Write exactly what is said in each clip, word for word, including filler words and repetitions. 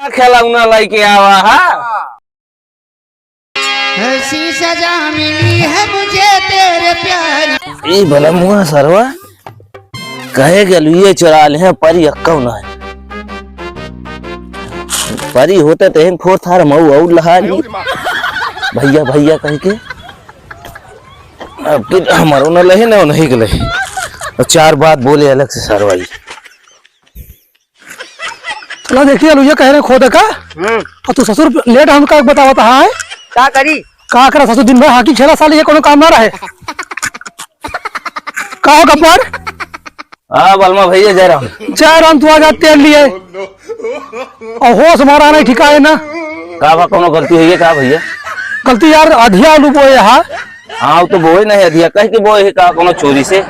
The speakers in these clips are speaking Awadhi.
खिलौना लेके आवा हा। ऐसी सजा मिली है मुझे तेरे प्यार। ई बलमुआ सरवा कहे के लुइये चुरा ले हैं, परी अक्कौ ना है। परी होते तो एक फोर थार मऊ और लहा ली। भैया, भैया कह के। अब कि हमारो न लहे, न उन्हीं के लहे। और चार बात बोले अलग से सरवाई। चला देखिए, अलुइया कह रहे खोद का। हम्म। और तू ससुर लेट हम का बतावत है? का करी? का करा ससुर, दिन भर हाकी खेला साले, ये कोनो काम ना रहे। का हो गब्बर? हाँ, बलमा भैया, जय राम। जय राम, तू आ जा तेल लिए। और होश हमारा नहीं ठिकाए ना। का बा, कोनो गलती हुई है का भैया? गलती यार, अधिया आलू बोए हा। हाँ, वो तो बोए नहीं अधिया, कह के बोए है का कोनो चोरी से?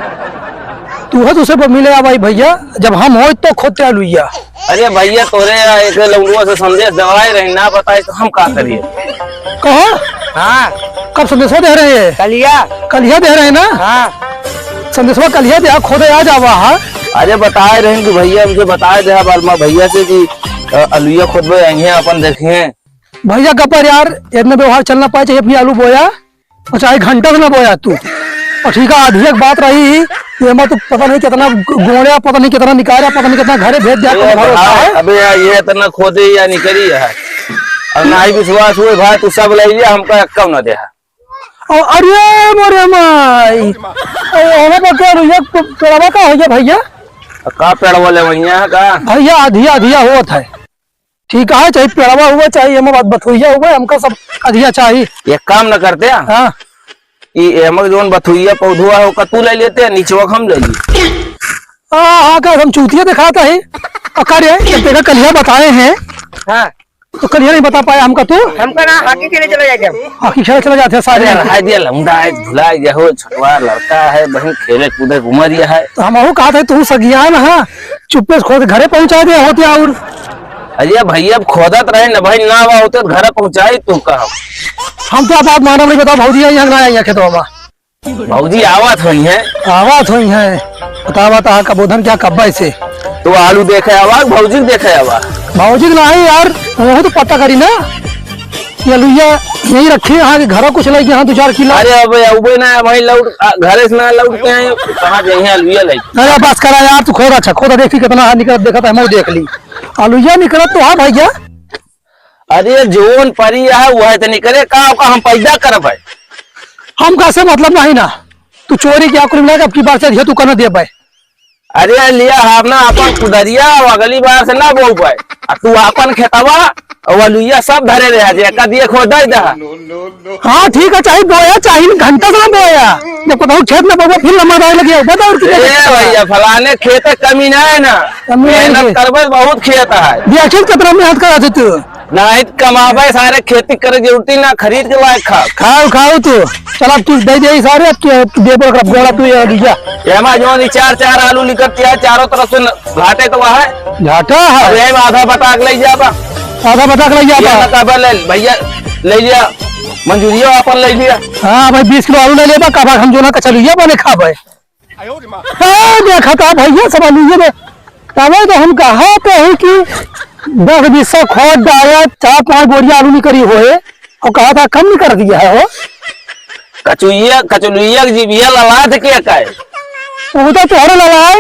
तू है तुझसे मिले आ भाई भैया, जब हम हो तो खोदते आलू या। अरे भैया, तोरे एक लौंडुआ से संदेश देवाए रहे, ना बताए तो हम का करिए? कहो। हाँ। कब संदेशवा दे रहे हैं? कलिया। कलिया दे रहे हैं ना? हाँ। संदेशवा कलिया दे, खोदे आ जावा, हाँ। अरे बताए रहे कि भैया, उनसे बताए दे, बलमा भैया से कि, अ, अलुइया खोदबे, यहीं अपन देखे। भैया गब्बर यार, इतना व्यवहार चलना पाए, चाहे अपनी आलू बोया, और चाहे घंटा से ना बोया तू। और ठीक है, आधी एक बात रही, ये मैं तो पता नहीं कितना गोड़्या, पता नहीं कितना निकाला, पता नहीं कितना घरे भेज दिया, ए, कौन भरोसा भाई, है? अबे यार, ये इतना खोदे या निकली है, और ना ही विश्वास हुए भाई, तू सब ले लिया, हमका कम ना दे। और अरे मोरे माई, अरे ओने पर क्या भैया, पेड़वा का हो गया भैया? का पेड़वा ले भैया का? भैया, अधिया, अधिया होत है। ठीक है, चाहे पेड़वा हुआ, चाहे एमा बात बथुइया हुआ, हमका सब अधिया चाही। एक काम न करते हैं? हाँ। ई एमक जौन बथुइया पौधवा है, ओका तू ले लेते हैं, निचवा हम ले ली। हाँ, हाँ, का हम चूतिया दिखाता है? और का रे, जब तेरा कलिया बताए हैं। हाँ। तो कलिया नहीं बता पाया हमका तू? हमका ना, हाकी खेले चले जाते हम। हाकी खेले चले जाते हैं सारे। अरे, रहा दिया, लौंडा है, भुला गया हो, छोटवा लड़का है, बहन खेले कूदे के उमर ये है। तो हम अहू कहा था, तू सगियान, हाँ, चुप्पे से खोद घरे पहुँचा दे होते और। अरे भैया, अब खोदत रहे न भाई, ना आवा होते तो घरे पहुँचाई तू कहा। हम तो अब बात मानब नहीं, बताओ भौजी, यहाँ ना आई है खेतवा में। भौजी आवत होई है। आवत होई है। बतावा ता का बोधन क्या कब्बे से? तो आलू देखे आवा, भौजी देखे आवा। भौजी नहीं यार, वो तो पता करी ना। ये लुइया यहीं रखी है, हाँ, कि घरों कुछ लग गया, हाँ, दो चार किलो। अरे अब उबे ना भाई, लौट, आ, घरे से ना लौट के आए, कहाँ जाइए लुइया ले? अरे बस करा यार, तू खोद, अच्छा खोद, देखी कितना है निकलत, देखत है, मैं देख ली। अलुइया निकलत तो हाँ भैया। अरे जौन परी है, वह तो निकले, का ओका हम पैदा करब है? हम का से मतलब नहीं ना, तू चोरी क्या कुल मिला के अब की बार से तू करना दे भाई। अरे लिया हम ना अपन कुदरिया, अगली बार से ना बोऊ पाए। आ तू अपन खेतवा, और अलुइया सब धरे रहे, जे का दिए खो दे दे। हाँ ठीक है, चाहे बोया, चाहे घंटा से ना बोया, जब कतहु खेत में बोबा, फिर लम्बा दाए लगे, बता और कितना ए करता है? भैया, फलाने खेत में कमी ना है ना, कमी नहीं मेहनत है। करबे बहुत खेत है। देखिए कितना मेहनत करा थे तू। नहीं कमाबे सारे, खेती करे जरूरत ही ना, खरीद के लाए खा। खाओ, खाओ तू। चल अब तू दे दे सारे, अब तू दे बोल कर गोड़ा तू ये लीजिए। ये हमारा जो नी चार, चार आलू निकलती है, चारों तरफ से न-, घाटे तो वहाँ है। घाटा है। अब यही आधा बटा के ले जा बा। आधा बटा के ले जा ये बा। ना कहबे ले, भैया, ले लिया। मंजूरिया अपन ले लिया। हाँ भाई, बीस किलो आलू ले लेबा, का भाई हम जो ना कचलुइया बने खाबे। ए, देखा था भैया सब आलू ये दे। तबे तो हम कहा तो है कि दस बीस सौ खोद डाला, चार पांच बोरिया आलू निकली होए, और कहा था कम नहीं कर दिया है हो। कचुइया, कचलुइया के जीभिया ललात के का है? वो तो तोहरे ललाए।